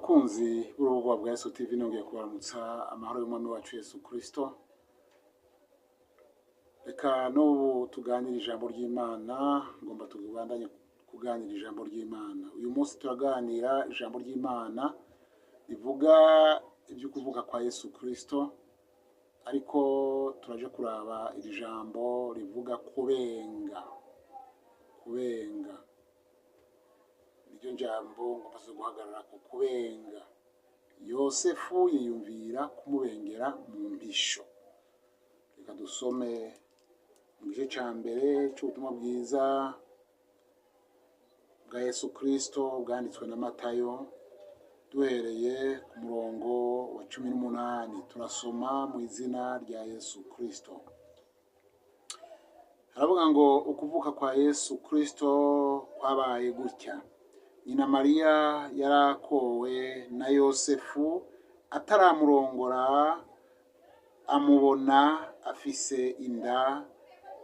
Bakunzi b'urubuga bwa Yesu TV, nongeye kubaramutsa amahoro y'Umwami wacu Yesu Kristo. Reka n'ubu tuganire ijambo ry'Imana, ngomba tubandanye kuganira ijambo ry'Imana. Uyu munsi turaganira ijambo ry'Imana rivuga ibyo kuvuka kwa Yesu Kristo, ariko turaje kuraba iri jambo rivuga kubenga. Kubenga niryo jambo ngomba guhagarara ku kubenga. Yosefu yiyumvira kumubengera mu mpisho. Reka dusome mu gice ca mbere c'ubutumwa bwiza bwa Yesu Kristo bwanditswe na Matayo, duhereye ku murongo wa 18. Turasoma mu izina rya Yesu Kristo. Haravuga ngo ukuvuka kwa Yesu Kristo kwabaye gutya: nyina Mariya yarakowe na Yosefu, ataramurongora amubona afise inda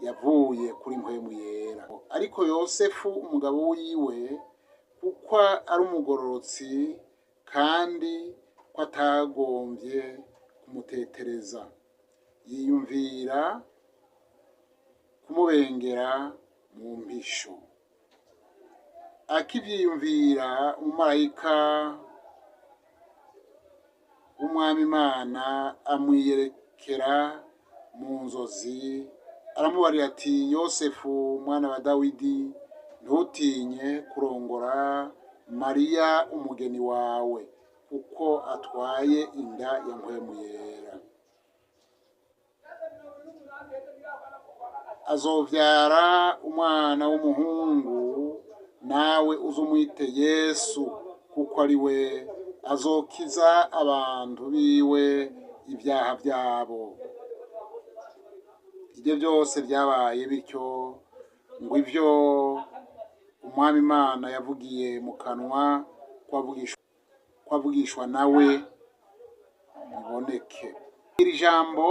yavuye kuri Mpwemu Yera. Ariko Yosefu umugabo wiwe, kuko ari umugororotsi kandi ko atagombye kumutetereza, yiyumvira kumubengera mu mpisho. Akivyiyumvira, umumarayika w'Umwami Imana amwiyerekera mu nzozi, aramubarira ati: Yosefu mwana wa Dawidi, ntutinye kurongora Mariya umugeni wawe, kuko atwaye inda ya Mpwemu Yera. Azovyara umwana w'umuhungu, nawe uzumwite Yesu, kuko ari we azokiza abantu biwe ibyaha byabo. Ibyo byose byabaye bityo ngo ibyo Umwami Imana yavugiye mu kanwa kwavugishwa nawe biboneke. Iri jambo,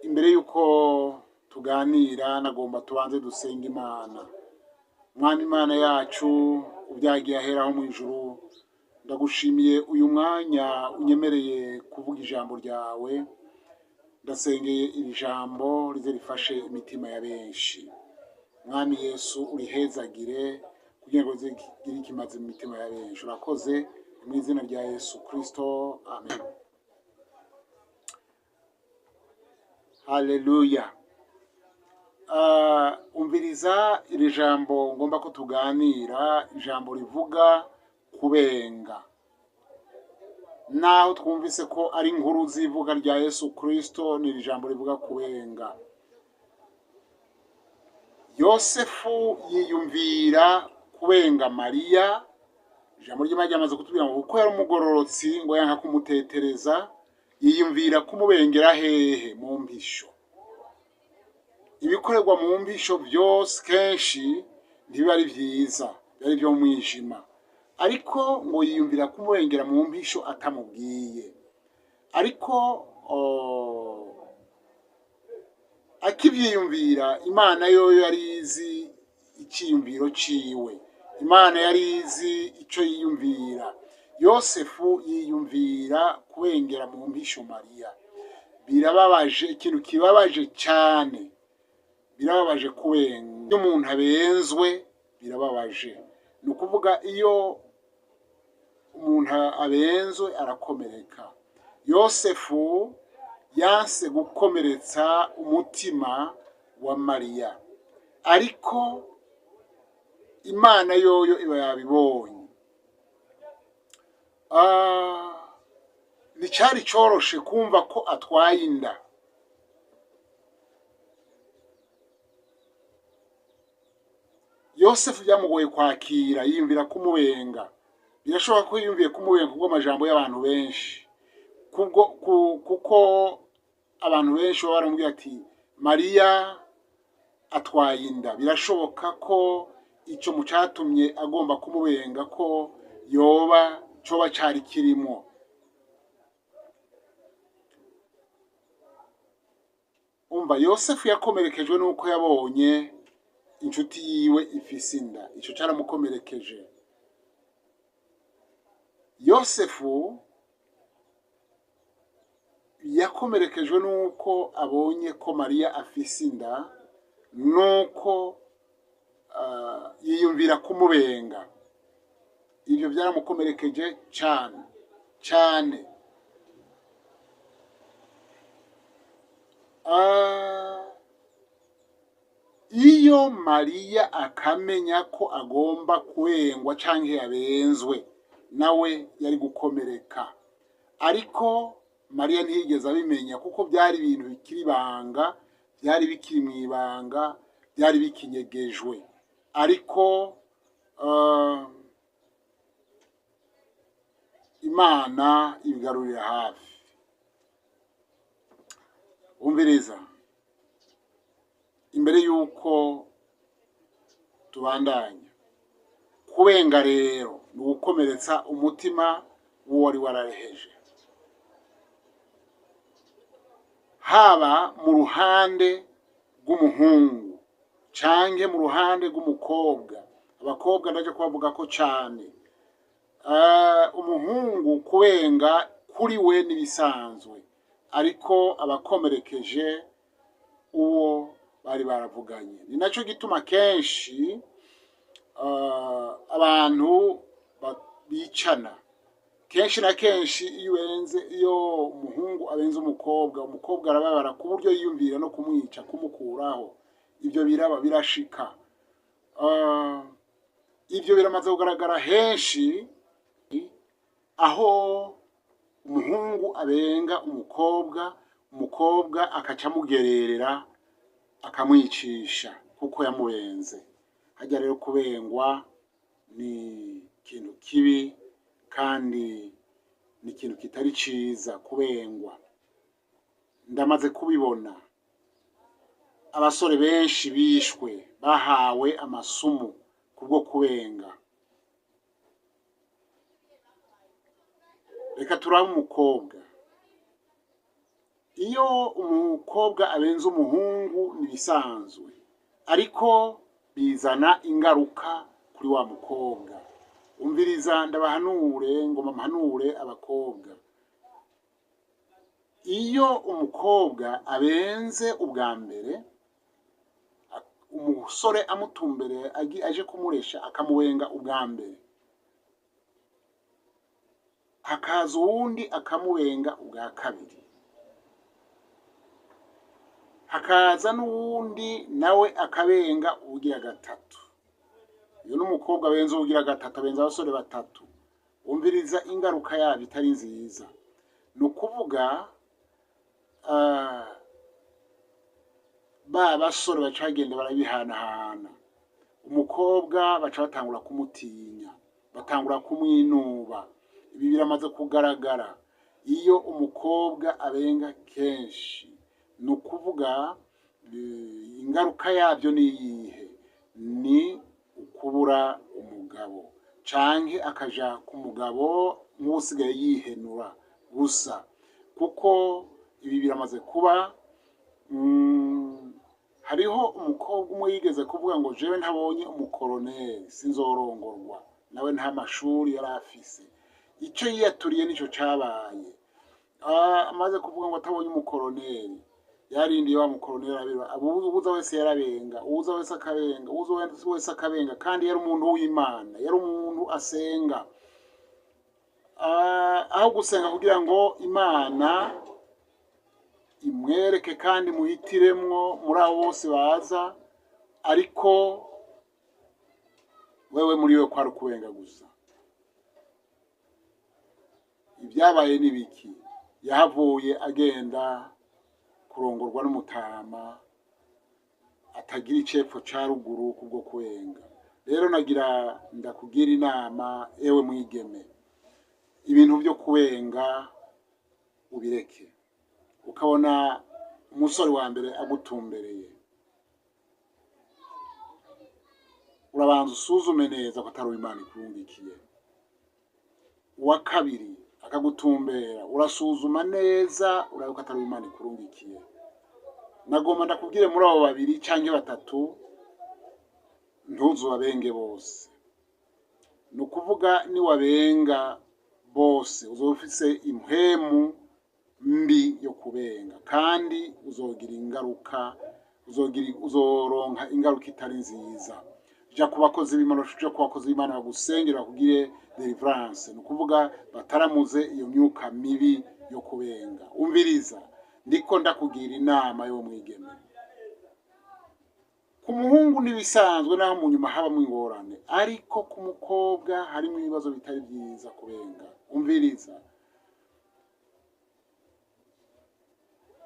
imbere y'uko tuganira, nagomba tubanze dusenga Imana. Mwami Imana yacu, ubyagiye aheraho mu ijuru, ndagushimiye uyu mwanya unyemereye kuvuga ijambo ryawe. Ndasengeye iri jambo rize rifashe imitima ya benshi. Mwami Yesu, urihezagire kugira ngo rize rigire ikimaze mu mitima ya benshi. Urakoze, mu izina rya Yesu Kristo, amen. Haleluya. Umviriza iri jambo ngomba ko tuganira, ijambo rivuga kubenga. Naho twumvise ko ari inkuru z'ivuka rya Yesu Kristo, ni iri jambo rivuga kubenga. Yosefu yiyumvira kubenga Mariya. Ijambo ry'Imana ryamaze kutubwira ngo kuko yari umugororotsi, ngo yanka kumutetereza, yiyumvira kumubengera hehe? Mu mpisho. Ibikorerwa mu mpisho byose kenshi ntibiba ari vyiza, biba ari vyo mu mwijima. Ariko ngo yiyumvira kumubengera mu mpisho atamubwiye. Ariko akivyiyumvira, Imana yoyo yari izi iciyumviro ciwe. Imana yari izi ico yiyumvira. Yosefu yiyumvira kubengera mu mpisho Mariya. Birababaje, ikintu kibabaje cyane, birababaje kubenga. Iyo umuntu abenzwe birababaje. Ni ukuvuga iyo umuntu abenzwe arakomereka. Yosefu yanse gukomeretsa umutima wa Mariya, ariko Imana yoyo iba yabibonye. Nticari coroshe kumva ko atwaye inda. Yosefu byamugoye kwakira, yiyumvira kumubenga. Birashoboka ko yiyumviye kumubenga kubwo amajambo y'abantu benshi, kubwo kuko abantu benshi baba baramubwiye ati Mariya atwaye inda. Birashoboka ko ico mucatumye agomba kumubenga ko yoba coba cari kirimo. Umva, Yosefu yakomerekejwe nuko yabonye inshuti yiwe ifise inda. Ico caramukomerekeje. Yosefu yakomerekejwe n'uko abonye ko Mariya afise inda, nuko yiyumvira kumubenga. Ibyo byaramukomerekeje cyane cyane. Iyo Mariya akamenya ko agomba kubengwa canke yabenzwe, nawe yari gukomereka. Ariko Mariya ntiyigeze abimenya, kuko byari ibintu bikiri ibanga, byari bikiri mu ibanga, byari bikinyegejwe. Ariko Imana ibigarurira hafi. Umviriza, imbere y'uko tubandanya kubenga rero ni ugukomeretsa umutima w'uwari warareheje, haba mu ruhande rw'umuhungu canke mu ruhande rw'umukobwa. Abakobwa ndaje kubavuga ko cane. Umuhungu kubenga kuri we n'ibisanzwe, ariko abakomerekeje uwo bari baravuganye. Ni naco gituma kenshi abantu bicana. Kenshi na kenshi iyo ubenze, iyo umuhungu abenze umukobwa, umukobwa arababara ku buryo yiyumvira no kumwica, kumukuraho. Ibyo biraba, birashika. Ibyo biramaze kugaragara henshi, aho umuhungu abenga umukobwa, umukobwa akaca amugererera akamwicisha kuko yamubenze. Hajya rero kubengwa ni ikintu kibi kandi ni ikintu kitari ciza kubengwa. Ndamaze kubibona, abasore benshi bishwe bahawe amasumu kubwo kubenga. Reka turabe umukobwa. Iyo umukobwa abenze umuhungu nibisanzwe, ariko bizana ingaruka kuri wa mukobwa. Umviriza, ndabahanure, ngo mpanure abakobwa. Iyo umukobwa abenze ubwa mbere, umusore amutumbereye aje kumuresha akamubenga ubwa mbere, hakaza uwundi akamubenga ubwa kabiri, hakaza n'uwundi nawe akabenga ubugira gatatu. Iyo n'umukobwa abenze ubugira gatatu, abenza abasore batatu. Umviriza ingaruka yabyo itari nziza. Ni ukuvuga ba basore baca bagenda barabihanahana, umukobwa baca batangura kumutinya, batangura kumwinuba. Ibi biramaze kugaragara. Iyo umukobwa abenga kenshi, ni ukuvuga ingaruka yabyo ni iyihe? Ni ukubura umugabo, canke akaja ku mugabo nk'usigaye yihenura gusa. Kuko ibi biramaze kuba. Hariho umukobwa umwe yigeze kuvuga ngo jewe ntabonye umukoroneri sinzorongorwa, nawe nta mashuri yari afise. Ico yiyaturiye nico cabaye. Amaze kuvuga ngo atabonye umukoroneri, yarindiye wa mukoroneri abira, ubuza wese yarabenga, ubuza wese akabenga, ubuza wese akabenga. Kandi yari umuntu w'Imana, yari umuntu asenga. Aho gusenga kugira ngo Imana imwereke kandi muhitiremwo muri abo bose baza, ariko wewe muri we kwari ukubenga gusa. Ibyabaye ni biki? Yahavuye agenda kurongorwa n'umutama atagira icepfo ca ruguru kubwo kubenga. Rero nagira ndakugira inama, ewe mwigeme, ibintu byo kubenga ubireke. Ukabona umusore wa mbere agutumbereye, urabanza usuzume neza ko atari Imana ikurungikiye. Uwa kabiri akagutumbera, urasuzuma neza urabe ko atari Imana ikurungikiye. Nagomba ndakubwire muri abo babiri canke batatu, ntuzubabenge bose. Ni ukuvuga niwabenga Bose uzoba ufise impwemu mbi yo kubenga, kandi uzogira ingaruka, uzoronka ingaruka itari nziza. Ja ku bakozi b'Imana, ja ku bakozi b'Imana bagusengera, bakugire deliverance, ni ukuvuga bataramuze iyo myuka mibi yo kubenga. Umviriza, ndiko ndakugira inama yo mwigeme. Ku muhungu n'ibisanzwe, naho mu nyuma habamo ingorane, ariko ku mukobwa harimo ibibazo bitari byiza kubenga. Umviriza,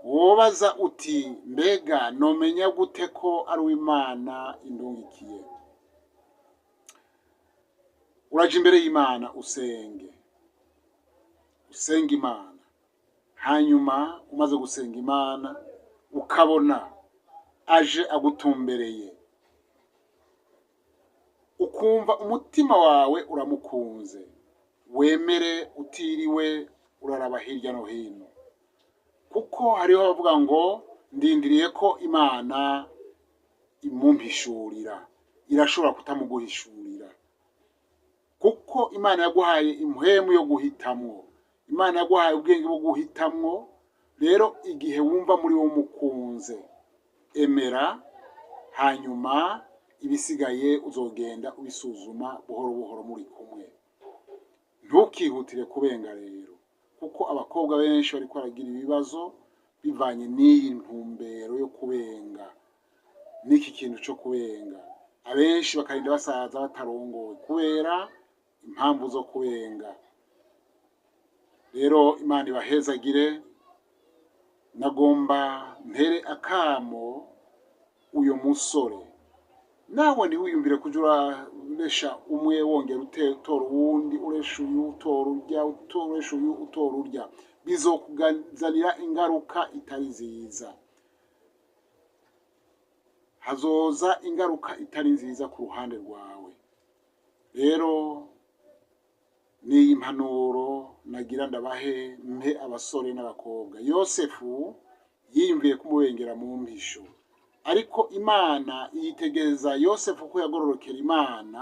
wobaza uti mbega nomenya gute ko ari uw'Imana indungikiye? Uraja imbere y'Imana usenge, usenge Imana. Hanyuma umaze gusenga Imana ukabona aje agutumbereye, ukumva umutima wawe uramukunze, wemere utiriwe uraraba hirya no hino, kuko hariho abavuga ngo ndindiriye ko Imana imumpishurira. Irashobora kutamuguhishurira, kuko Imana yaguhaye impwemu yo guhitamwo, Imana yaguhaye ubwenge bwo guhitamwo. Rero igihe wumva muri wo mukunze, emera, hanyuma ibisigaye uzogenda ubisuzuma buhoro buhoro muri kumwe. Ntukihutire kubenga rero, kuko abakobwa benshi bariko baragira ibibazo bivanye n'iyi ntumbero yo kubenga, n'iki kintu co kubenga. Abenshi bakarinda basaza batarongowe kubera impamvu zo kubenga. Rero Imana ibahezagire. Nagomba ntere akamo uyo musore, nawe ntiwiyumvire kuja uraresha umwe wongera utora uwundi, uresha uyu utora urya, utoresha uyu utora urya, bizokuzanira ingaruka itari nziza. Hazoza ingaruka itari nziza ku ruhande rwawe. Rero n'iyi mpanuro nagira ndabahe mpe abasore n'abakobwa. Yosefu yiyumviye kumubengera mu mpisho, ariko Imana yitegereza Yosefu ko yagororokera Imana.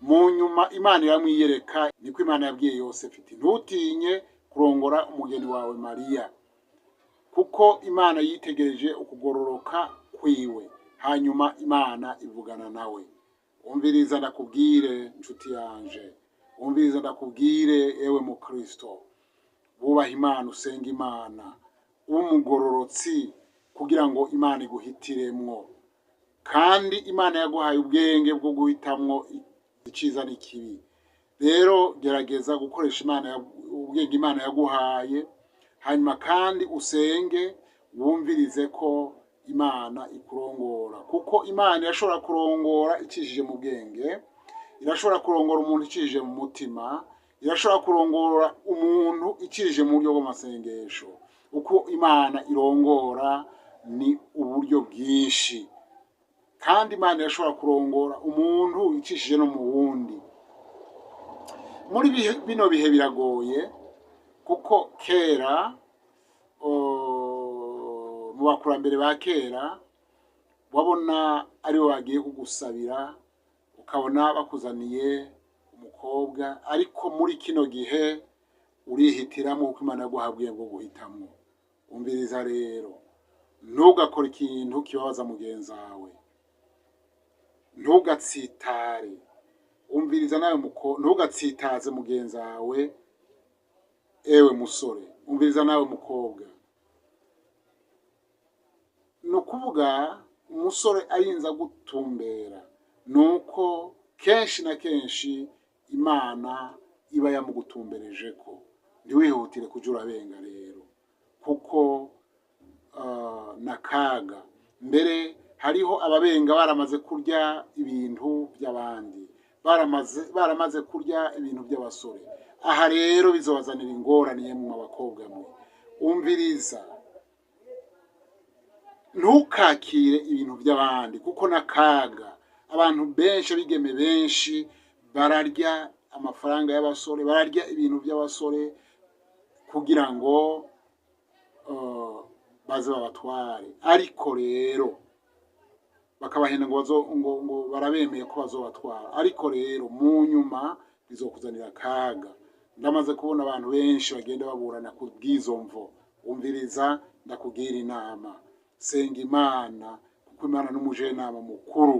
Mu nyuma Imana iramwiyereka. Niko Imana yabwiye Yosefu iti ntutinye kurongora umugeni wawe Mariya, kuko Imana yitegereje ukugororoka kwiwe. Hanyuma Imana ivugana nawe. Umviriza ndakubwire nshuti yanje, umviriza ndakubwire ewe mukristo, wubaha Imana, usenga Imana, w'umugororotsi, kugira ngo Imana iguhitiremwo. Kandi Imana yaguhaye ubwenge bwo guhitamwo iciza n'ikibi. Rero gerageza gukoresha Imana ubwenge Imana yaguhaye, hanyuma kandi usenge, wumvirize ko Imana ikurongora, kuko Imana irashobora kurongora icishije mu bwenge, irashobora kurongora umuntu icishije mu mutima, irashobora kurongora umuntu icishije mu buryo bw'amasengesho. Uko Imana irongora ni uburyo bwinshi, kandi Imana irashobora kurongora umuntu icishije no mu wundi. Muri bino bihe biragoye, kuko kera mu bakurambere ba kera wabona aribo bagiye kugusabira, ukabona bakuzaniye umukobwa, ariko muri kino gihe urihitiramo, kuko Imana yaguhaye ubwenge bwo guhitamwo. Umviriza rero, ntugakore ikintu kibabaza mugenzi wawe, ntugatsitare. Umviriza nawe ntugatsitaze mugenzi wawe, ewe musore. Umviriza nawe mukobwa. Ni ukuvuga umusore arinza gutumbera, nuko kenshi na kenshi Imana iba yamugutumbereje ko. Ntiwihutire kuja urabenga rero, kuko nakaga. Mbere hariho ababenga baramaze kurya ibintu by'abandi, baramaze kurya ibintu by'abasore. Aha rero bizobazanira ingorane yemwe abakobwa mwe. Umviriza, ntukakire ibintu by'abandi, kuko nakaga. Abantu benshi, abigeme benshi bararya amafaranga y'abasore, bararya ibintu by'abasore kugira ngo baze babatware, ariko rero bakabahenda ngo ngo barabemeye ko bazobatwara, ariko rero mu nyuma bizokuzanira akaga. Ndamaze kubona abantu benshi bagenda baburana ku bw'izo mvo. Umviriza, ndakubwira inama: senga Imana, kuko Imana n'umujenama mukuru.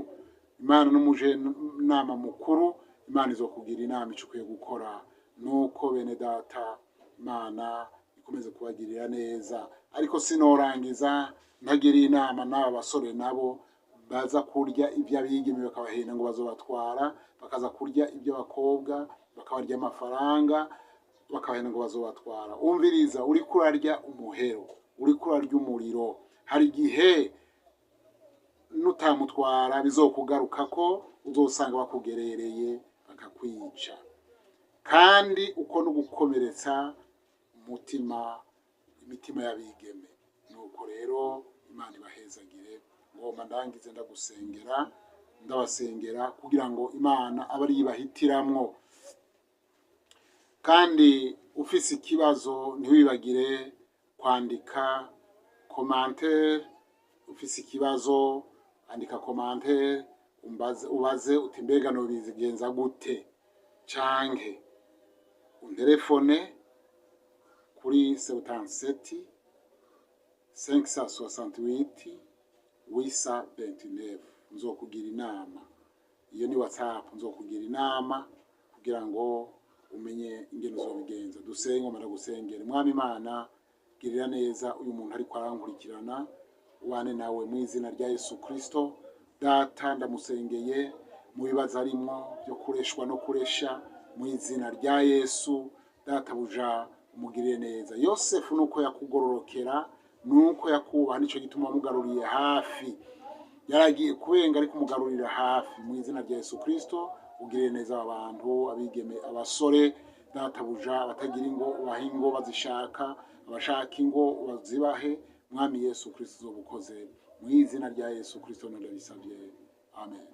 Imana n'umujenama mukuru. Imana izokugira inama icyo ukwiye gukora. Nuko bene data, Imana ikomeze kubagirira neza. Ariko sinorangiza ntagiriye inama n'aba basore nabo baza kurya iby'abigeme, bakabahenda ngo bazobatwara, bakaza kurya iby'abakobwa, bakabarya amafaranga, bakabahenda ngo bazobatwara. Umviriza, uriko urarya umuhero, uriko urarya umuriro. Hari igihe nutamutwara bizokugaruka ko uzosanga bakugerereye bakakwica. Kandi uko no gukomeretsa umutima, imitima y'abigeme. Nuko rero Imana ibahezagire. Ngomba ndangize ndagusengera, ndabasengera kugira ngo Imana abe ariyo ibahitiramwo. Kandi ufise ikibazo, ntiwibagire kwandika commentaire. Ufise ikibazo, andika commentaire, umbaze, ubaze uti: "Mbega nobigenza gute?" Canke unterefone kuri 77 568 829. Nzokugira inama. Iyo ni WhatsApp. Nzokugira inama kugira ngo umenye ingene uzobigenza. Dusenge. Mara gusengera. Mwami Imana, girira neza uyu muntu ariko arankurikirana, ubane nawe mu izina rya Yesu Kristo. Data, ndamusengeye mu bibazo arimwo byo kureshwa no kuresha. Mu izina rya Yesu, databuja, umugirire neza. Yosefu nuko yakugororokera, nuko yakubaha, nico gituma wamugaruriye hafi. Yaragiye kubenga, ariko umugarurira hafi. Mu izina rya Yesu Kristo, ugirire neza aba bantu, abigeme, abasore. Databuja, abatagira ingo ubahe ingo bazishaka, abashaka ingo bazibahe. Mwami Yesu Kristo, uzobukoze. Mu izina rya Yesu Kristo ndabisabye, amen.